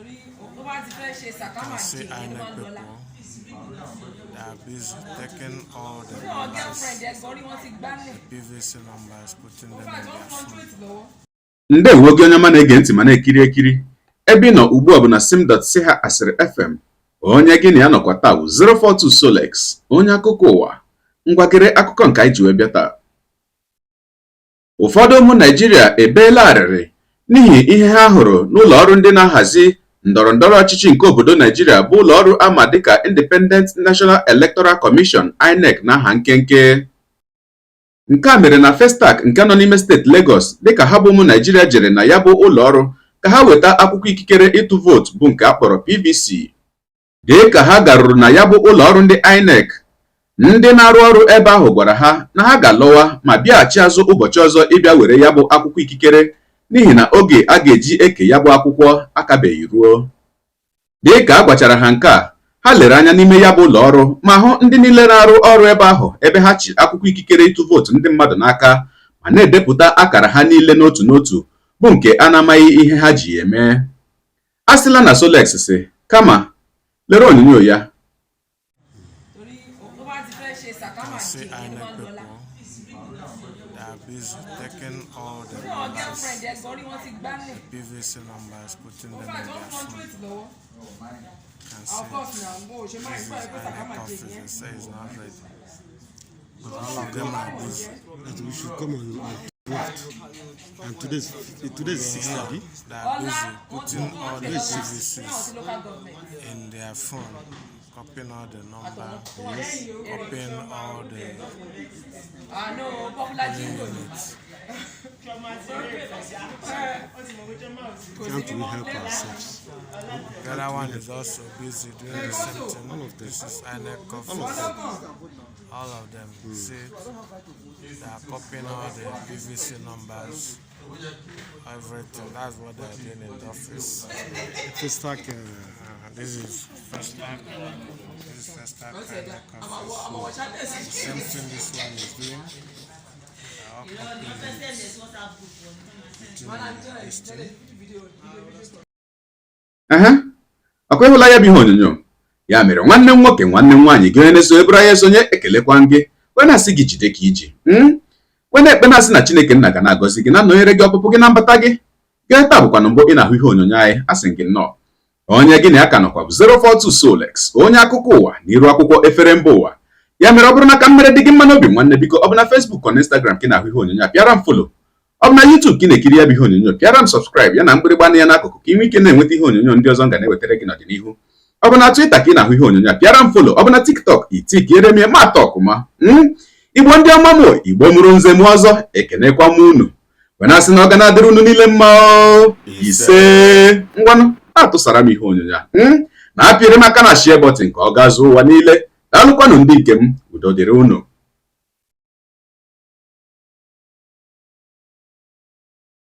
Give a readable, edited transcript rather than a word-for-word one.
Can see INEC people. They are busy taking all the numbers, the PVC numbers, putting them in their phone. Ndewo gị, onye ọma na-ege ntị ma na-ekiri ekiri. Ebe ị nọ ugbu a bụ na sim.si ha asịrị FM. Onye gị na ya nọkwa taa bụ 042 Solex, onye akụkọ ụwa. Ngwagere akụkọ nke anyị ji wee bịa taa. Ụfọdụ ụmụ Naijiria ebeela arịrị n'ihi ihe ha hụrụ n'ụlọ ọrụ ndị na-ahazi ndọrọ ndọrọ ọchịchị nke obodo Naijiria, bụ ụlọ ọrụ ama dịka Independent National Electoral Commission, INEC n'aha nkenke. Nke a mere na Festac nke nọ n'ime steeti Lagos, dịka ha bụ ụmụ Naijiria jere na ya bụ ụlọ ọrụ ka ha weta akwụkwọ ikikere ịtụ vootu, bụ nke a kpọrọ PVC. Dị ka ha garuru na ya bụ ụlọ ọrụ ndị INEC, ndị na-arụ ọrụ ebe ahụ gwara ha na ha ga-alọwa ma bịaghachi azụ ụbọchị ọzọ ịbịa were ya bụ akwụkwọ ikikere, n'ihi na oge a ga-eji eke ya bụ akwụkwọ akabeghị ruo. Dị ka a gwachara ha nke a, ha lere anya n'ime ya bụ ụlọ ọrụ ma hụ ndị niile na-arụ ọrụ ebe ahụ ebe ha chi akwụkwọ ikikere ịtụ vootu ndị mmadụ n'aka ma na-edepụta akara ha niile n'otu n'otu, bụ nke a na-amaghị ihe ha ji ya eme. A sịla na Solex si kama lere onyonyo ya. Can see INEC people. They are busy taking all the numbers, the PVC numbers, putting them in their phone. Can see it. This is INEC office. They say it's not ready. But all All of them are busy. That we should come on 12th. And today's 6th, abi? They are busy putting all the PVCs in their phone, copying all the number, copying all the polling units. Can't we help ourselves? The other one is also busy doing the same thing. All of them. This is INEC All of office. them. All of them. See, they are copying all the PVC numbers, everything. That's what they are doing in the office. Festac, This is Festac. This is Festac INEC office. The same thing this one is doing. They are all copying it, putting in this thing. Ehe, ọkwa ịhụla ya bụ ihe onyonyo. Ya mere, nwanne m nwoke, nwanne m nwaanyị, gị onye na-eso eburu anyị esonye, ekelekwa m gị wee na-asị gị jide ka iji wee na-ekpe, na-asị na Chineke nna ga na-agọzi gị, na-anọnyere gị, ọpụpụ gị na mbata gị. Gee, taa bụkwanụ mbụ ị na-ahụ ihe onyonyo anyị, asị gị nnọọ. Onye gị na ya ka nọkwa bụ 042 Solex, onye akụkọ ụwa na iru akwụkwọ efere mba ụwa. Ya mere, ọ bụrụ na ka m mere dị gị mma n'obi, nwanne, biko, ọ bụ na Facebook ọ na Instagram ka ị na-ahụ ihe onyonyo a, pịara m follow. Ọ bụ na YouTube ka ị na-ekiri ya bụ ihe onyonyo, pịara m subscribe ya na mgbịrịgba ya n'akụkụ, ka ị nwee ike na-enweta ihe onyonyo ndị ọzọ m ga na-ewetara gị n'ọdịnihu. Ọ bụ na Twitter ka ị na-ahụ ihe onyonyo a, pịara m follow. Ọ bụ na TikTok, itikiere m ya ma tọkụ ma Igbo ndị ọma m, Igbo mụrụ nze m ọzọ, ekenekwa m unu wee na-asị na ọ ga na-adịrị unu niile mma o. Ise. Ngwanụ, na-atụsara m ihe onyonyo a, na-apịrị m aka na share button ka ọ gaa zuo ụwa niile. Daalụkwanụ, ndị nke m. Udo dịrị unu.